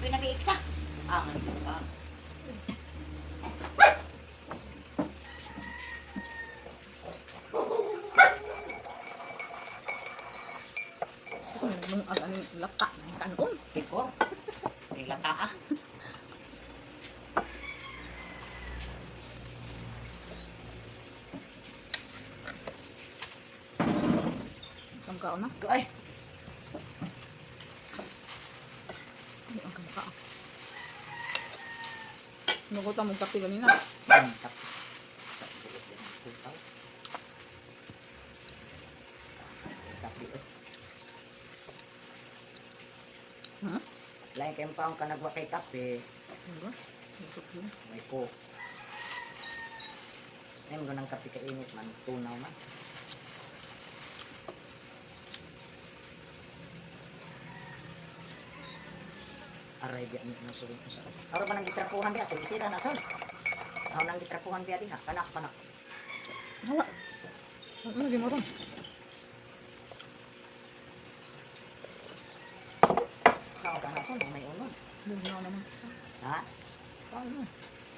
Okay na iksa. Ah, man ka. Nung ang anong lata ng kanon. Sikor. May lata ah. Ang kaon na. Ay, Ano ang kamukha? Nukutan mong kape ganina. Tap. Kape. Ha? Lain kayong paong kanagwa kay kape. Ano ba? Busog yun. May ko. Ay, mo ng kape kainit man. Tunaw man. Aray, di ani na sulod sa. Aro ba nang gitrapuhan biya? Sulod sila na sol. Ako nang gitrapuhan biya diha. Kanak kanak. Hala. Ano lagi mo ron? Kao ka na sol, may unod. Bugnaw naman. Ha? Paano?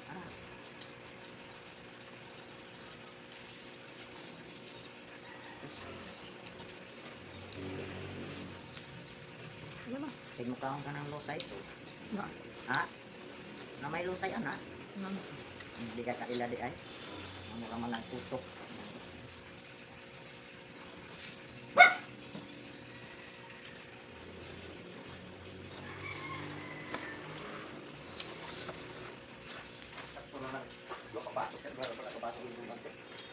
Ah. Ano na? Tigmo kaon ka ng lusay so. Na. Ha? Na may lusay ana. Ano? Hindi ka kaila di ay. Ano ka man ang tutok.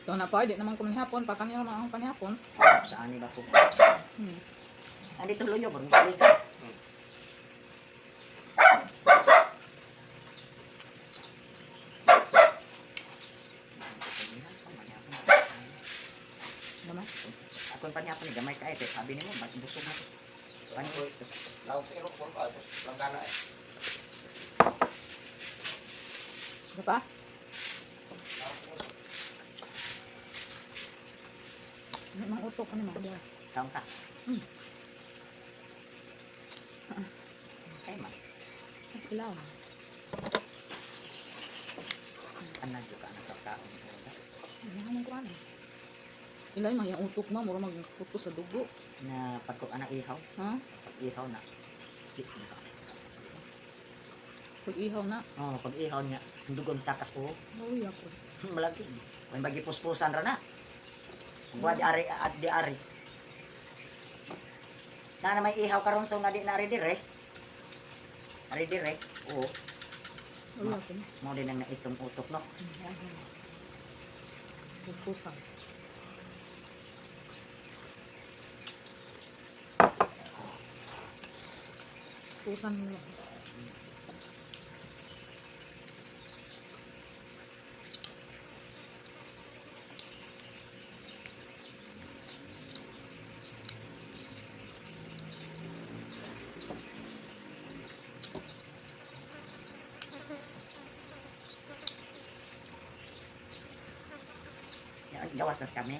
Ito na pa, di naman ko manihapon. Pakanira man ang panihapon. Saan ni ba ko? Andito luyo, barong ka. Naman. Ako pa niya ni gamay kayo, kay sabi nimo mas busog na. Ano ko? Lawag sa ilok, sol, tapos langgana eh. Ano pa? Ano mang utok? Ano mang? Kaon ka. Kay man, Ilaw. ana jud ka na kaon. Ano naman ko ano? Ilaw yung mga utok mo. Mura magputo sa dugo. Na pagko ana ihaw, Ha? pag ihaw na. Di na ka. Pag ihaw na. Oh, pag ihaw niya, dugon sakas ko. Uy, ako. Malagi. May bagi puspusan ra na. Wa di ari at di ari. Na na may ihaw karon so nga di na ari dire. Ari dire. Oo, Uy, ako. mo din ang naitong utok no. Puspusan. Pusan mo lang. Ya, gawas nas kami.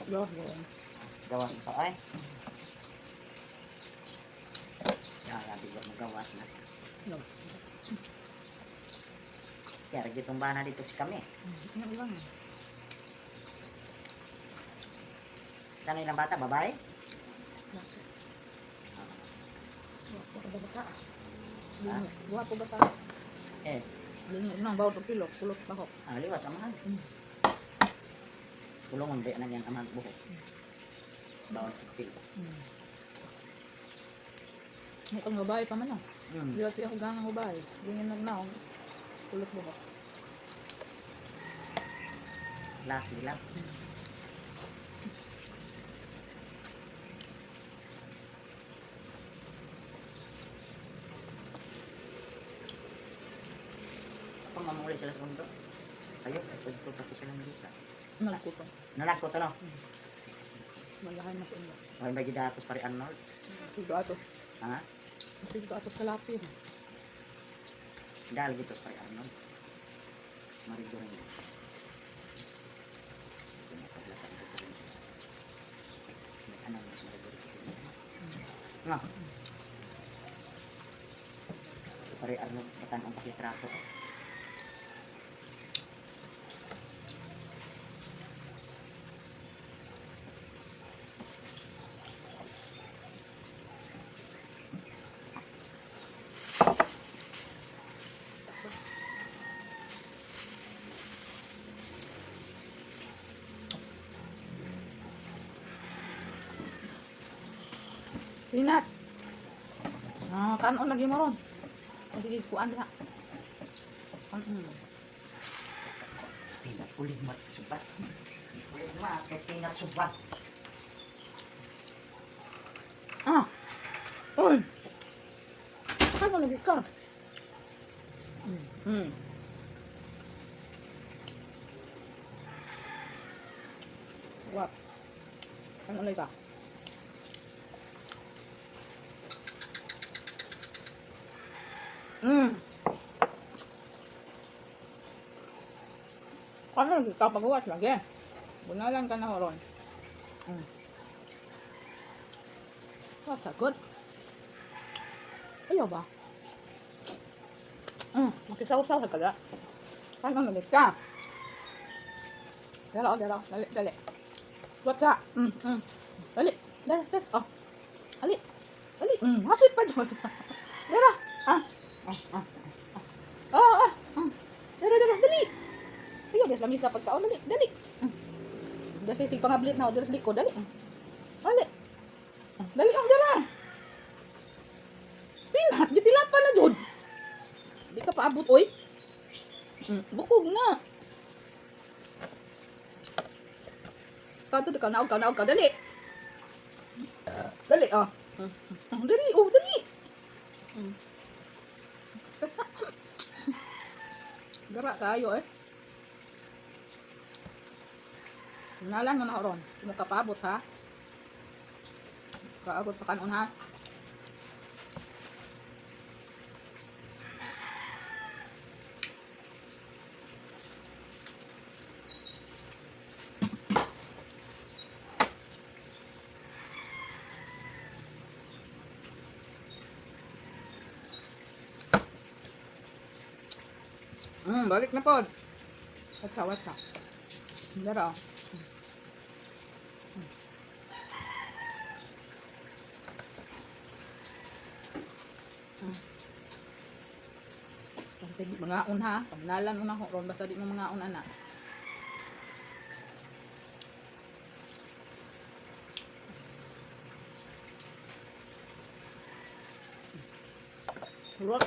Gawas, gawas. Gawas pa ay. Ya, labi ko magawas na. Gawas. Siya ra gyud tong bana dito si kami. Ano lang? Sana ilang bata babae? Wapo ka ba bata? Wapo ba ta? Eh, Lingo nang bawat og pilok, pulot bahok. ah, liwat sa amahan. Tulungon ba na niyang amahan buhok. Bawal pil. Mukhang babae pa man ah. Liwat siya ako ganang babae. Ganyan nagnaong. Pulot buhok. Laki lang. Ako mamuli sila sa mundo. Sa'yo, ay pwede ko pa silang dito. Nagkutong. Nalagko to no? Malahay mas inyo. Okay ba gidatos pare Arnold? Sigo atos. Ha? Sigo atos kalapi. Dahil gitos pare Arnold. Marigo rin. Kasi napaglakad ko rin. May anong mas marigo rin. Nga. Pare Arnold, batan ang pakitrato. Inat. Ah, kanon lagi mo ron. Ah, sige, kuan diha. Peanut, ulig mat subat. Ulig mat, kay peanut subat. Ah. Uy. Kanon lagi ka. What? Kanon lagi ka. Kanon lagi ka pagawas lagi. Bunalan ka na ron. What's a good? Ayaw ba? Makisaw-saw ka kaya. Ano malit ka? Dala, oh, dala, dali, dali. What's up? Dali, dala, dala. Oh. Dali, dali. Hapit pa dyan. Dala. Ah. Ah, ah, ah. Ah, ah. Dala, dala, dali. Ayaw, des lamisa pagkaon. Dali, dali. Dasi si pangablit na, oh, dali sa likod. Dali. Dali. Dali, oh, dala. Pinat, gitilapan na jud. Di ka paabot, oy. Bukog na. Kato, di ka naog ka, naog ka. Dali. Dali, oh. Dali, oh, dali. Gara kayo, eh. Nalan mo na ron. Mo ka paabot, ha? Kaabot pa kanon, ha? Balik na pod. Watsa, watsa. Dara. Pag mga ha, pagnalan mo na ko ron basta di mo mga ana. Look.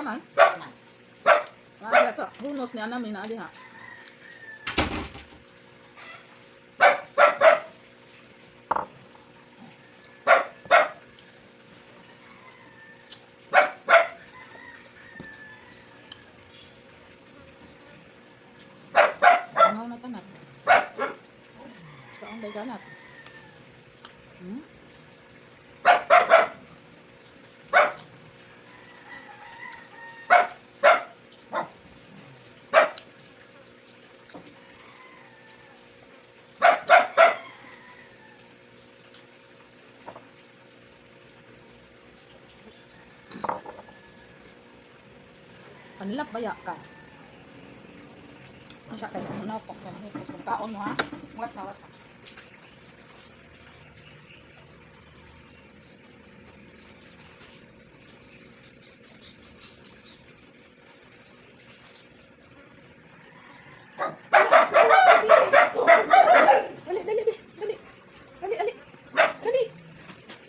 Naman. Naman. Maaga sa hunos ni anami na diha. Ano na tanat? Kaon day kanat. Panlap baya ka. Asa kay ano po kay kung kaon mo ha. Wat na wat na.